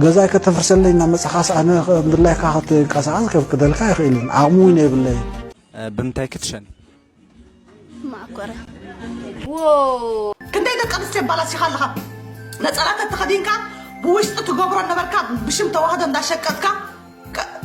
ገዛይ ከተፍርሰለይ እናመጻኻስ ኣነ ከም ድላይካ ክትንቀሳቐስ ከፍቅደልካ ኣይኽእልን፣ ዓቕሚ እውን የብለይን። ብምንታይ ክትሸኒ? ማዕኮረ ክንደይ ደቂ ኣንስትዮ ኣባላሲኻ ኣለኻ? ነፀላ ተተኸዲንካ ብውሽጢ ትገብሮ ነበርካ ብሽም ተዋህዶ እንዳሸቀጥካ።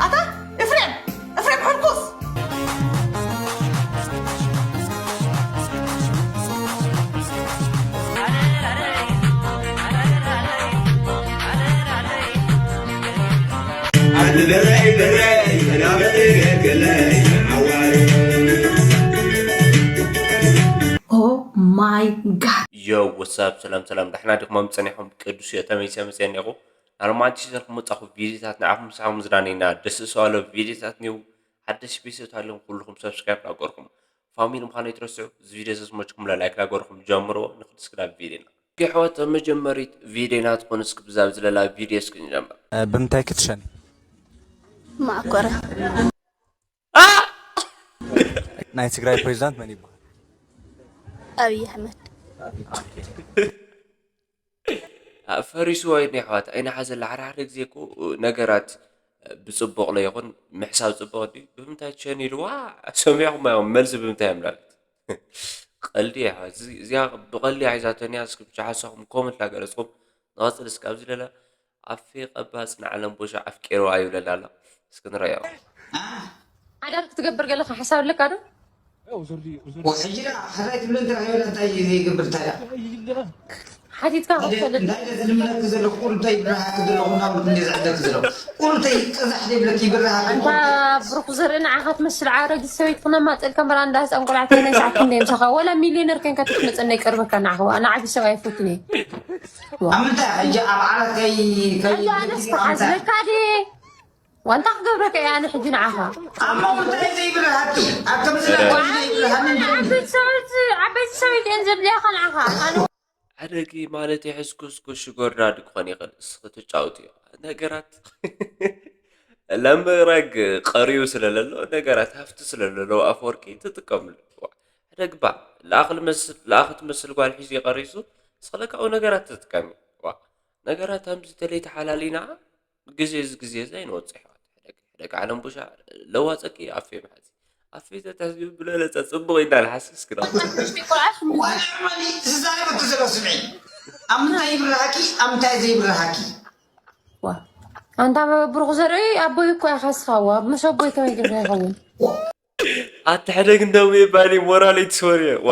ኣታ ኤፍሬም፣ ኤፍሬም ሕርኩስ። Oh my god. ዮ ወሳብ ሰላም ሰላም ዳሕና ዲኹም ጸኒሖም ቅዱስ እዮ ተመይሰ መጽአ እኒኹ ኣርማንቲስ ዘርኩም መጻኹ ቪዲዮታት ንዓኹም ምሳኹም ዝዳነና ደስ ዝሰዋሎ ቪዲዮታት ኒው ሓደሽ ቤተሰብ ኣለኹም ኩልኹም ሰብስክራይብ ላገርኩም ፋሚሊ ምዃኑ ይትረስዑ እዚ ቪዲዮ ዘዝመችኩም ላይክ ላገርኩም ጀምሮ ንክድስክዳ ቪዲዮና የሕዋት መጀመሪት ቪዲዮና ትኾኑ እስኪ ብዛብ ዝለላ ቪዲዮ እስኪ ንጀምር ብምንታይ ክትሸኒ? ማዕኮረ ናይ ትግራይ ፕሬዚዳንት መን ይበሃል? ኣብይ ኣሕመድ ፈሪስዎ እዩ ኣሕዋት ኣይንሓዘላ ሓደ ሓደ ግዜ እኮ ነገራት ብፅቡቕ ለይኹን ምሕሳብ ፅቡቕ ድዩ ብምንታይ ቸን ኢልዋ ሰሚዕኹም እዮም መልሲ ብምንታይ እዮም ላለት ቀልዲ እያ እዚኣ ብቐልዲ ሒዛቶን እያ እስኪ ብቻ ሓሳኹም ኮመንት ላገለፅኩም ንቐፅል እስኪ ኣብዚ ለለ ኣፌ ቀባፅ ንዓለም ቦሻ ኣፍቂርዋ ይብለና ኣሎ እስኪ ንረዮ ሓዳር ክትገብር ገለካ ሓሳብ ኣለካ ዶ? ሕጂ ሕራይ ትብሎ እንተ ረኺበላ እንታይ ይገብር እንታይ ሓቲትካ ክትፈልጥ እንታይ ዝልምነክ ዘለኹ ቁሩ እንታይ ይብርሃክ ዘለኹ እናብልኩ እንደ ዝዕደክ ዘለኹ ቁሩ እንታይ ቀዛሕ ዘይብለክ ይብርሃክ እንታ ብሩክ ዘርኢ ንዓኻ ትመስል ዓረጊት ሰበይት ክነማፀልካ መራ እንዳ ህፃን ቆልዓ ተነሳዕክ እንደ ምሳኻ ወላ ሚልዮነር ከንካ ትመፀና ይቀርበካ ንዓኻ ንዓቢ ሰብ ኣይፈትን እየ ኣብ ምንታይ ሕጂ ኣብ ዓራት ከይ ከይ ኣነስ ተሓዝለካ ድየ ዋንታ ክገብረካ እየ ኣነ ሕጂ ንዓኻ ኣብ መንጎ እንታይ ዘይብርሃኪ ኣብ ከምዚ ናይ ቆልዑ ዘይብርሃኒ ዓበይቲ ሰበይቲ ዓበይቲ ሰበይቲ እየን ዘድልያኻ ንዓኻ ኣነ ኣደጊ ማለት የሕዝኩ እስኩ ሽጎር ዳዲ ክኾን ይኽእል እስኺ ትጫውትዮ ነገራት ለምረግ ቀሪዩ ስለለሎ ነገራት ሃፍቲ ስለለሎ ኣፈወርቂ ትጥቀምሉ ሕደግባ ለኣኽ ትመስል ጓል ሒዙ ቀሪሱ እስኽለካኡ ነገራት ትጥቀሚ ነገራት ሃምዚ ተለይ ተሓላሊና ግዜ እዚ ግዜ እዚ ኣይንወፅእ ኣሕዋት ሕደግ ዓለም ቡሻ ለዋፀኪ ኣፌ መሓዚ ኣፌ ተታዝዩ ብለለፀ ፅቡቕ ኢልና ንሓስስ ክዳ ዝዛረበቱ ዘሎ ስምዒ ኣብ ምንታይ ይብርሃኪ ኣብ ምንታይ ዘይብርሃኪ ኣንታ ብሩኽ ዘርኢ ኣቦይ እኮ ኢኻ ስኻዋ ምስ ኣቦይ ከመይ ጌርካ ይኸውን ኣቲ ሕደግ እንደው ይባል ሞራል ይትስወር ዋ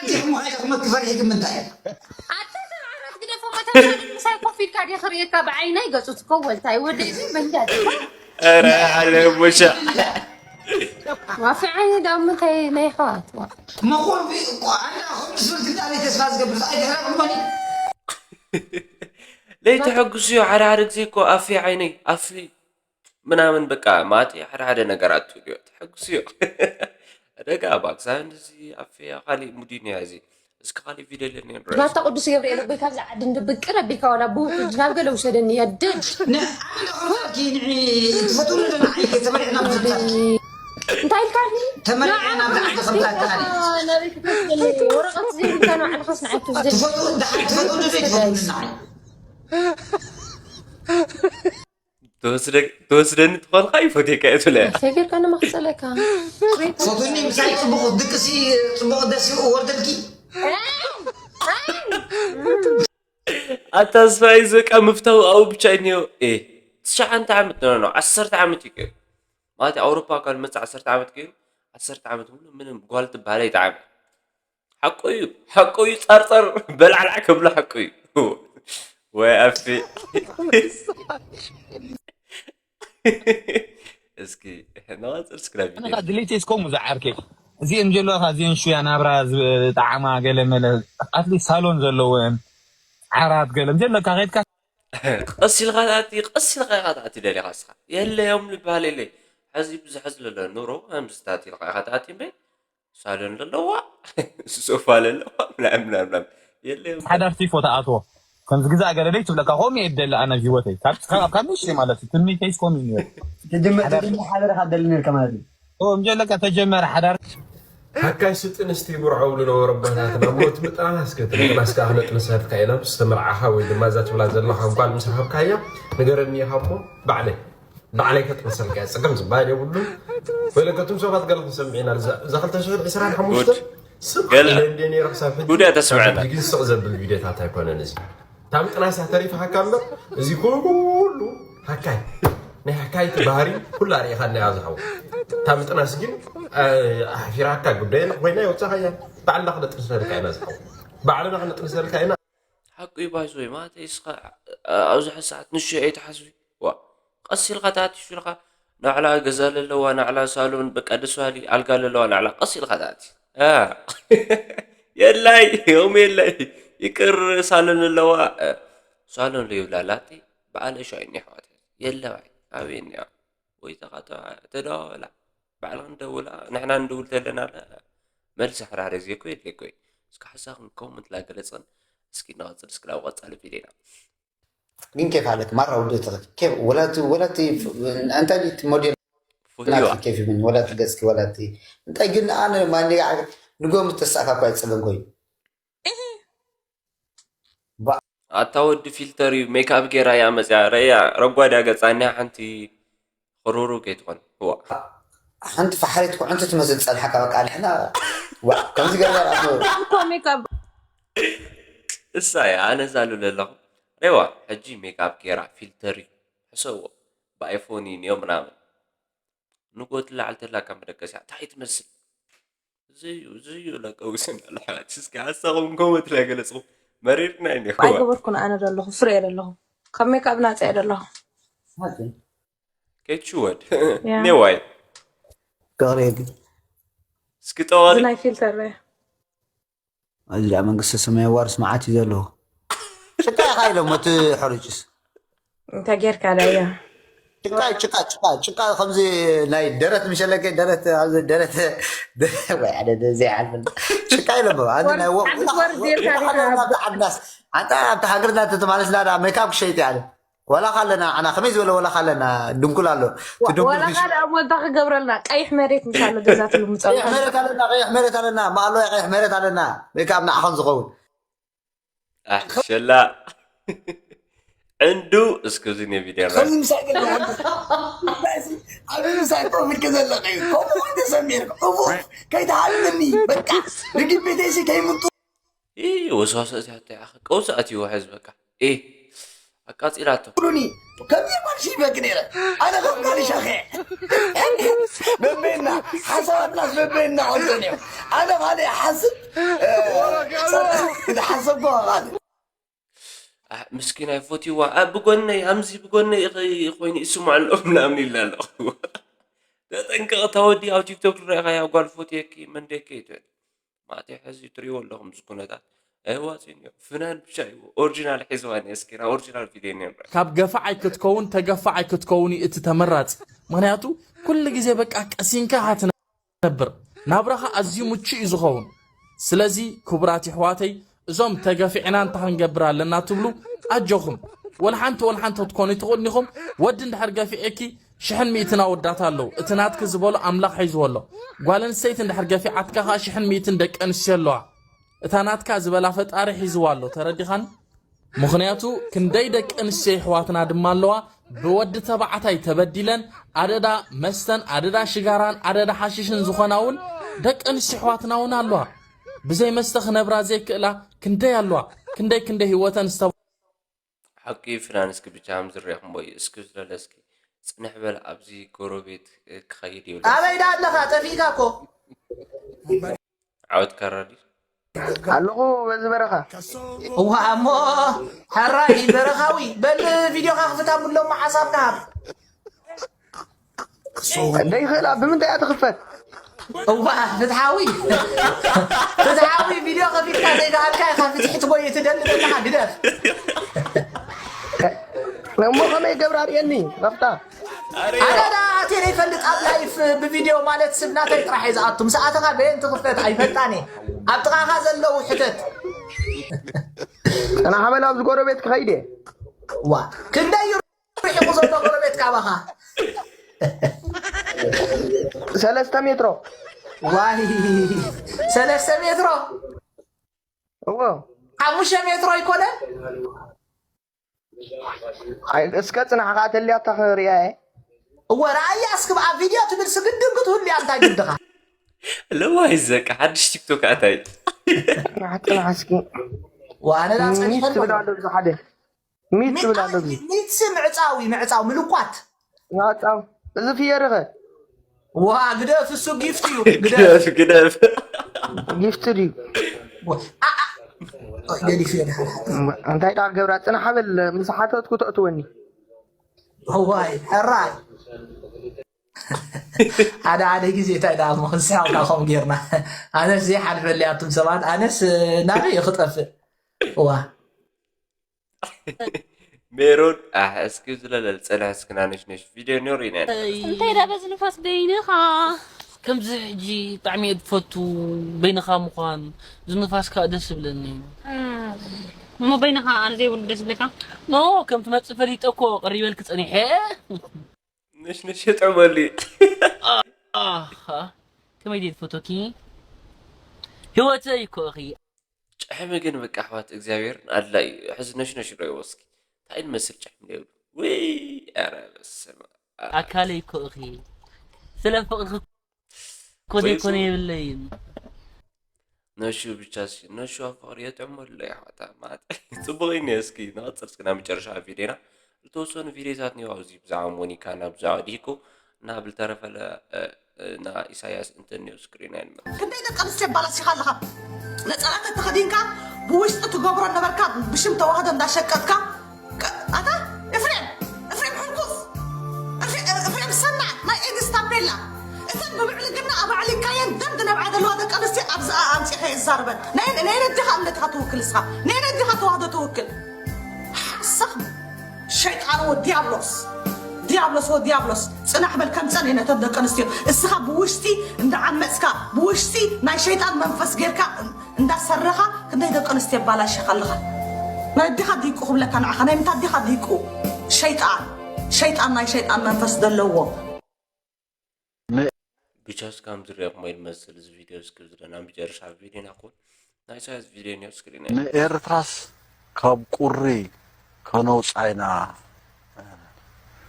ዲኹም ኸይደ ክመት ክፈሪሕኩም ምንታይ ኣታ ሰብ ዓራት ግደፎ መታሳድድ ምሳይ ኮፍ ኢልካ ዲ ክርእየካ ብዓይናይ ገጹ ትከወልታይ ወደይ መንጃ ኧረ ኣለ ቦሻ ዋፊ ዓይኒ ዳ ምንታይ ናይ ኣሕዋት መኾር ኣንዳ ከምስብል ትዳለይ ተስፋ ዝገብር ኣይድሕረኩም በኒ ለይተሐጉስዮ ሓደ ሓደ ግዜ እኮ ኣፊ ዓይነይ ኣፊ ምናምን በቃ ማለት ሓደ ሓደ ነገራት ትብልዮ ተሐጉስዮ ደጋ ባክሳ እንደዚ ኣፌ ካሊእ ሙዲን እያ እዚ እስኪ ካሊእ ቪድዮ ኣለኒ ንርኢ ናታ ቅዱስ ገብርኤል ኣቦይ ካብዚ ዓዲ እንድብቅር ኣቢልካ ዋላ ብውሕጅ ናብ ገለ ውሰደኒ የድድ ንዓይ ዶ ከምዛልኪ ንዒ ትፈትውኒ ዶ ንዓይ ተመሪዕና ምዘምዛልኪ እንታይ ኢልካኒ ተመሪዕና ብዓዲ ከምዛልካ ኣነ ናበይ ክትወስደኒ ወረቐት ዘይብልካ ንባዕልኻስ ንዓይ ትወስደኒ ትፈትው ደሓር ትፈትውኒ ዘይትፈትውኒ ንዓይ ትወስደኒ ትኾንካ ይፈትየካ እየ ትብለያ ሰጊርካ ንመኽፀለካ ፈቱኒ ምሳይ ፅቡቕ ድቅሲ ፅቡቕ ደስ ይወርደልኪ ኣታ ዝፋይ ዘቃ ምፍታው ኣብኡ ብቻ እዩ እኒኦ። ኤ ትሽዓንተ ዓመት ኖ ኖ ዓሰርተ ዓመት እዩ ገይሩ። ማለት ኣውሮፓ ካብ ዝመጽእ ዓሰርተ ዓመት ገይሩ ዓሰርተ ዓመት ሙሉ ምንም ጓል ትበሃል ኣይጠዓመ። ሓቁ እዩ ሓቁ እዩ ጸርጸር በላዕላዕ ከብሎ ሓቁ እዩ። ወይ ኣፊ እስኪ ነቐጽል እስክዳ ቪድዮ ድሌት እስኮም ዝዓርከይ እዚአን ጀለኻ እዚአን ሹያ ናብራ ዝጠዓማ ገለ መለ ኣትሊስት ሳሎን ዘለወን ዓራት ገለ ጀለካ ከድካ ቀስ ኢልካ ትኣቲ ቀስ ኢልካ ኢኻ ትኣቲ ደሊኻ እስኻ የለዮም ዝበሃል የለይ ሕዚ ብዙሕ ስለለ ኑሮ ከምዚ ትኣቲ ኢልካ ኢኻ ትኣቲ እምበይ ሳሎን ዘለዋ ሶፋ ዘለዋ ምናምን ምናምን ምናምን የለዮም ሓዳር ቲፎ ተኣትዎ ከምዚ ግዛእ ገለ ደይ ትብለካ ከምኡ እየ ደሊ ኣነ ኣብ ሂወተይ ካብ ካብ ንእሽተይ ማለት እዩ ትምኒተይስ ከምኡ እዩ ነይሩ ትድምር ትድምር ሓደር ካብ ደሊ ነርካ ማለት እዩ እምጀለካ ተጀመረ ሓዳር ሃካይ ስጥንስቲ ይብርዖ ብሉ ነበሩ ኣቦታትና። እሞ እቲ ምጥናስ ከ፣ እቲ ምጥናስ ከኣ ክነጥንሰልካ ኢና። ምስ ተመርዓኻ ወይ ድማ እዛ ትብላ ዘለኻ ጓል ምስ ረኸብካያ፣ ንገረኒ ኢኻ እሞ ባዕለይ፣ ባዕለይ ከጥንሰልካ እየ። ጸገም ዝበሃል የብሉን። ወይለ ከቱም ሰባት ገለ ክንሰምዕ ኢና። እዛ፣ እዛ ክልተ ሽሕን ዕስራን ሓሙሽተን ጉድ። ስቕ ገለ ኢለ እንደ ነይረ ክሳብ ሕጂ ጉድ እያ ተስምዐና። ካብ ሕጂ ግን ስቕ ዘብል ቪድዮታት ኣይኮነን እዚ። እታ ምጥናስ እያ ተሪፋካ እምበር፣ እዚ ኩሉ ሃካይ፣ ናይ ሃካይቲ ባህሪ ኩላ ርኢኻና እያ ዝሓው። እታ ምጥናስ ግን፣ እ፣ ኣሕፊራካ ጉዳይ ኮይና የውጻኻ እያ። ባዕልና ክነጥንሰልካ ኢና ዝሓው። ባዕልና ክነጥንሰልካ ኢና። ሓቁ እዩ ባይዞይ፣ ማለት እስኻ ኣብዛ ሰዓት ንሹ ኣይትሓስቢ። ዋ፣ ቀስ ኢልካ ተኣትሹ ኢልካ፣ ናዕላ ገዛ ለለዋ፣ ናዕላ ሳሎን፣ በቃ ደስ በሃሊ ኣልጋ ለለዋ፣ ናዕላ ቀስ ኢልካ ተኣቲ። አ፣ የላይ፣ ዮም የላይ፣ ይቅር ሳሎን ኣለዋ። እ፣ ሳሎን ለይብላ ላቲ፣ በዓል እሻ እኒ ኣሕዋት። የለ ባይ፣ ኣበይ እኒኣ? ወይ ተኻተባ፣ ተደዋወላ። ባዕልኽን ደውላ፣ ንሕና ንድውል ተለና ለ፣ መልሲ ሕራር ዜ እኮ የለ እኮ። እስኪ ሓሳኽን ኮመንት ላገለጸን፣ እስኪ ንቐጽል፣ እስኪ ናብ ቀጻሊ ቪድዮና። ግን ኬፍ ኣለክ ማራ ውድእቲ ኬፍ ወላቲ ወላቲ እንታይ ዲት ሞዴል ፎቲዋ። ናትኪ ኬፍ ይብን ወላቲ ገጽኪ ወላቲ እንታይ ግን ኣነ ማኒ ንጎም ተሳካ እኳ ይጽበን ኮይኑ ባ- ኣታ ወዲ ፊልተር እዩ ሜክኣፕ ጌራ እያ መጽያ ረያ ረጓዳ ገጻ እኒያ ሓንቲ ክሩሩ ከይትኾን። እዋ ሓንቲ ፋሕሪት ኩዕንቲ ትመስል ጸንሓካ በቃ ንሕና ዋ ከምዚ ገርና ራሱ እኮ ሜክኣፕ እሳ እያ ኣነ ዛሉ ለለኹ ሬዋ ሕጂ ሜክኣፕ ጌራ ፊልተር እዩ ሕሰዎ ብኣይፎን እዩ ኒዮ ምናምን ንጎ ትላዓል ተላ ከም መደቀስያ እንታይ ትመስል ዝዩ ዝዩ ለቀውስን ኣለሓት እስኪ ሓሳኹም ኮመንት ላይ ገለጽኹም መሪርና እዩ ኔዋ ኣይገበርኩን ኣነ ዘለኹ ፍሬ ዘለኹ ካብ ሜክኣፕ ናጽ እየ ዘለኹ ከይትሽወድ ያ። ኔዋይ ፍቅሪ ግን እስኪ ጠዋል እዚ ናይ ፊልተር እያ። እዚኣ መንግስተ ሰማይ ዋርስ መዓት እዩ ዘለዎ። ጭቃ ኢኻ ኢሎም እቲ ሕሩጭስ። እንታይ ጌርካ ዳ እያ? ጭቃ ጭቃ ጭቃ ጭቃ ከምዚ ናይ ደረት ምሸለከ ደረት ኣብዚ ደረት ወይ ሓደ ዘይዓልፍን ጭቃ ኢሎም ኣዚ ናይ ወ ሓንቲ ወር ጌርካ ዲኻ? ዓድናስ ኣንታ ኣብቲ ሃገርና ተተማለስና ዳ ሜካፕ ክሸይጥ ያለ ወላኻ ኣለና ዓና ከመይ ዝበለ ወላኻ ኣለና ድንኩል ኣሎ እቲ ድንኩል ወላኻ ክሽ- ደኣ ሞልታ ክገብረልና ቀይሕ መሬት ምሻሎ ገዛ ትልምፀሉ ቀይሕ መሬት ኣለና ቀይሕ መሬት ኣለና ማኣሎ ቀይሕ መሬት ኣለና ወይ ካብ ንዓኸም ዝኸውን ኣሕ ሸላ ዕንዱ እስኪ እዚ ነ ቪድዮ ረ ከምዚ ምሳይ ገለ ኣብዚ ምሳይ ኮቪድ ከዘለቀ እዩ ከምኡ ተሰሚርካ እፉፍ ከይተሃልኒ በቃ ርግቢተይሲ ከይምጡ ይህ ወስዋስ እዚኣ እንታይ ኣኸ ቀውሲ ኣትይዎ ሕዚ በቃ ኤ ኣቃጺላቶ ኩሉኒ ከምዚ ማልሽ ይበክ ነይረ ኣነ ከም ጋሊ ሸኸ በበይና ሓሳባትናስ በበይና ቆንጆን እዮም ኣነ ካልእ ሓስብ ዝሓሰብኩ ካልእ ምስኪናይ ፎቲዋ ኣብ ብጎነይ ኣምዚ ብጎነይ ኸ- ኮይኑ ይስማዕ ኣሎ ምናምን ኢልና ኣለኹ ተጠንቀቕ ተወዲ ኣብ ቲክቶክ ዝረእኻያ ጓል ፎትየኪ መንደኪ ትብል ማእቲ ሕዚ ትሪእዎ ኣለኹም እዚ ኩነታት ኣይዋፅን እዩ ፍናን ብቻ እዩ ኦሪጂናል ሒዝዋ ነስኪ ናብ ኦሪጂናል ቪድዮ ነምረ ካብ ገፋዓይ ክትከውን ተገፋዓይ ክትከውን እዩ እቲ ተመራፂ ምክንያቱ ኩሉ ግዜ በቃ ቀሲንካ ሃትነብር ናብራኻ ኣዝዩ ምቹ እዩ ዝኸውን ስለዚ ክቡራት ይሕዋተይ እዞም ተገፊዕና እንታይ ክንገብር ኣለና ትብሉ ኣጆኹም ወልሓንቲ ወልሓንቲ ክትኮኑ ትኽእሉ ኢኹም ወዲ እንድሕር ገፊዐኪ ሽሕን ሚእትን ኣወዳት ኣለዉ እቲ ናትኪ ዝበሎ ኣምላኽ ሒዝዎ ኣሎ ጓል ኣንስተይቲ እንድሕር ገፊዓትካ ኸዓ ሽሕን ሚእትን ደቂ ኣንስትዮ ኣለዋ እታ ናትካ ዝበላ ፈጣሪ ሒዝዋ ኣሎ ተረዲኻን ምኽንያቱ ክንደይ ደቂ ኣንስትዮ ይሕዋትና ድማ ኣለዋ ብወዲ ተባዕታይ ተበዲለን ኣደዳ መስተን ኣደዳ ሽጋራን ኣደዳ ሓሽሽን ዝኾና እውን ደቂ ኣንስትዮ ይሕዋትና እውን ኣለዋ ብዘይ መስተ ክነብራ ዘይክእላ ክንደይ ኣለዋ ክንደይ ክንደይ ህይወተን ዝተባ ሓቂ ፍናን እስኪ ብቻ ከም ዝረኹምቦ እዩ እስኪ ዝለለ እስኪ ፅንሕ በል ኣብዚ ጎረቤት ክኸይድ ይብል ኣበይ ዳ ኣለኻ ጠፊእካ እኮ ዓወት ካራዲ ኣለኹ በዚ በረኻ እዋ እሞ ሕራይ በረኻዊ በል ቪድዮኻ ክፍታ ብሎሞ ሓሳብካ ሃብ ደይኽእላ ብምንታይ እያ ትኽፈት እዋ ፍትሓዊ ፍትሓዊ ቪድዮ ከፊትካ ዘይከኣልካ ኢኻ ፍትሒ ትጎይ ትደሊ ዘለኻ ግደፍ እሞ ከመይ ገብራ ርእየኒ ረፍታ ኣነ ዳ ኣቴ ዘይፈልጥ ኣብ ላይፍ ብቪድዮ ማለት ስብ ናተይ ጥራሕ እየ ዝኣቱ ምስ ኣተኻ በየን ትኽፈት ኣይፈልጣን እየ ኣብ ጥቓኻ ዘለዉ ሕተት ጽናሕ በል ኣብዚ ጎረቤት ክኸይድ እየ ዋ ክንደይ እዩ ርሒቑ ዘሎ ጎረቤት ካባኻ ሰለስተ ሜትሮ ዋይ ሰለስተ ሜትሮ እዎ ሓሙሽተ ሜትሮ ኣይኮነን። ኣይ፣ እስከ ጽናሕ ከዓ ተልያታ ክርእያ እየ። እወ ረኣያ እስኪ ብኣ ቪድዮ ትብል ስግድን ክትህሉ እያ እንታይ ግድኻ። ለዋይ ዘቃ ሓድሽ ቲክቶክ ኣታይ። ጽናሕ፣ ጽናሕ እስኪ። ዋነዳ ሚት ጸኒሐ ትብል ኣሎ፣ እዚ ሓደ። ሚት ትብል ኣሎ፣ እዚ። ሚትሲ ምዕጻዊ ምዕጻው ምልቋት ናጻው። እዚ ፍየርኸ? ዋ ግደፍ፣ እሱ ጊፍት እዩ። ግደፍ ግደፍ ግደፍ። ጊፍት ድዩ? ዋ፣ ኣ፣ ኣ፣ ኦ፣ ገዲፍ እየ ድሓን። እንታይ ደኣ ገብራ? ጽናሕ በል፣ ምስ ሓተትኩ ተእትወኒ። ዋይ ሕራይ ሓደ ሓደ ግዜ እንታይ ደኣ እሞ ክንስሓቕካ ከምኡ ጌርና። ኣነስ ዘይሓልፈለይ ኣቱም ሰባት፣ ኣነስ ናበይ እየ ክጠፍእ? ዋ ሜሮን ኣሕ እስኪ ዝለለል ጽንሕ እስኪ ናነሽነሽ ቪድዮ ኔሩ ኢና። እንታይ ዳ በዚ ንፋስ በይንኻ ከምዚ ሕጂ ብጣዕሚ እየ ዝፈቱ በይንኻ ምዃን። እዚ ንፋስ ከዓ ደስ ይብለኒ። እሞ በይንኻ ኣነ ዘይብሉ ደስ ይብለካ? ኖ ከም ትመፅእ ፈሊጠ እኮ ቀሪበልክ ፀኒሐ። ነሽነሽ የጥዕመሉ እዩ። ኣኻ ከመይ ድየ ዝፈቶኪ? ህይወተይ እኮ እኺ። ጭሕሚ ግን በቃ ኣሕዋት እግዚኣብሔር ኣድላ እዩ። ሕዚ ነሽነሽ ረእይዎ እስኪ እንታይ ንመስል ጭሕሚ ይብሉ። ውይ ኧረ በስመ ኣብ። ኣካለይ እኮ እኺ። ስለ ፍቕርኺ እኮ ወይ ዘይኮነ ሱ- የብለይን። ነሹ ብቻ እስኪ ነሹ ኣብ ፍቕሪ የጥዕመሉ ኣሕዋት። ማለት ጽቡቕ እዩ እኒኦ። እስኪ ንቐጽል እስኪ ናብ መጨረሻ ቪድዮና ዝተወሰኑ ቪድዮታት እኒኦ ኣብዚ ብዛዕባ ሞኒካ እና ብዛዕባ ዲኮ እና ብልተረፈለ እ፣ እ፣ እና ኢሳያስ እንተ እኒኦ ስክሪን ኣይንመ ክንደይ ደቂ ኣንስትዮ ኣባላሲኻ ኣለኻ? ነፀላ ተተኸዲንካ ብውሽጢ ትገብሮ ነበርካ ብሽም ተዋህዶ እንዳሸቀጥካ ቅ- ኣታ ኤፍሬም ኤፍሬም ሕርኩስ ኤፍሬ- ኤፍሬም ሰና ናይ ኤግስ ታፔላ እተን ብብዕልግና ኣባዕሊካየን ደም ዝነብዓ ዘለዋ ደቂ ኣንስትዮ ኣብዝኣ ኣምፂኻ የዛርበን ናይ ናይ ነዲኻ እምነትኻ ትውክል እስኻ ናይ ነዲኻ ተዋህዶ ትውክል ሓሰኽ ሸይጣን ወዲያብሎስ ዲያብሎስ ወዲያብሎስ ጽናሕ በል ከምፀን እየ ነተን ደቂ ኣንስትዮ እስኻ ብውሽጢ እንዳዓመፅካ ብውሽጢ ናይ ሸይጣን መንፈስ ጌርካ እንዳሰረኻ ክንደይ ደቂ ኣንስትዮ ኣባላሽኻ ኣለኻ ናይ ኣዲኻ ዲቁ ክብለካ ንዓኻ ናይ ምንታ ኣዲኻ ዲቁ ሸይጣን ሸይጣን ናይ ሸይጣን መንፈስ ዘለዎ ብቻስ ከም ዝሪኦ ክሞ ይመስል እዚ ቪድዮ እስኪ ዝለና መጨረሻ ቪድዮ ናኩን ናይ ኢሳያስ ቪድዮ ኒዮ ስክሪን ንኤርትራስ ካብ ቁሪ ከነውጻ ኢና።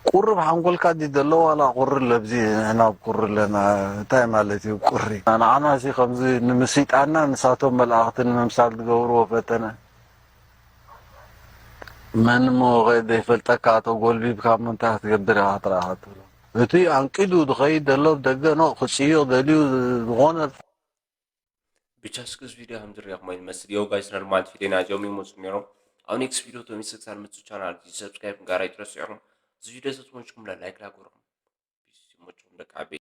ቁሪ ብሓንጎልካ ድዩ ዘሎ ዋላ ቁሪ ለብዚ ንሕና ኣብ ቁሪ ኣለና እንታይ ማለት እዩ ቁሪ ንዓና ሲ ከምዚ ንምስይጣንና ንሳቶም መላእኽቲ ንምምሳል ዝገብርዎ ፈተነ መን እሞ ዘይፈልጠካ ተጎልቢብካ እሞ እንታይ ክትገብር ኢኻ ጥራኻ ትብሎ እቲ ኣንቂዱ ዝኸይድ ዘሎ ደገ ኖ ክጽይቕ ደልዩ ዝኾነ ብቻ እስኪ እዚ ቪድዮ ከም ዝሪኦ ክሞ ይመስል ዮ ጋይስ ኖርማል ቪድዮ ናዚኦም ይመፁ ነይሮም ኣብ ኔክስት ቪድዮ ቶሚ ስክሳን ምፁ ቻናል ሰብስክራይብ ጋር ኣይትረስዑ እዚ ቪድዮ ተትመችኩም ላይክ ላጎርኩም ፒስ ይመችኩም ደቂ ዓበይቲ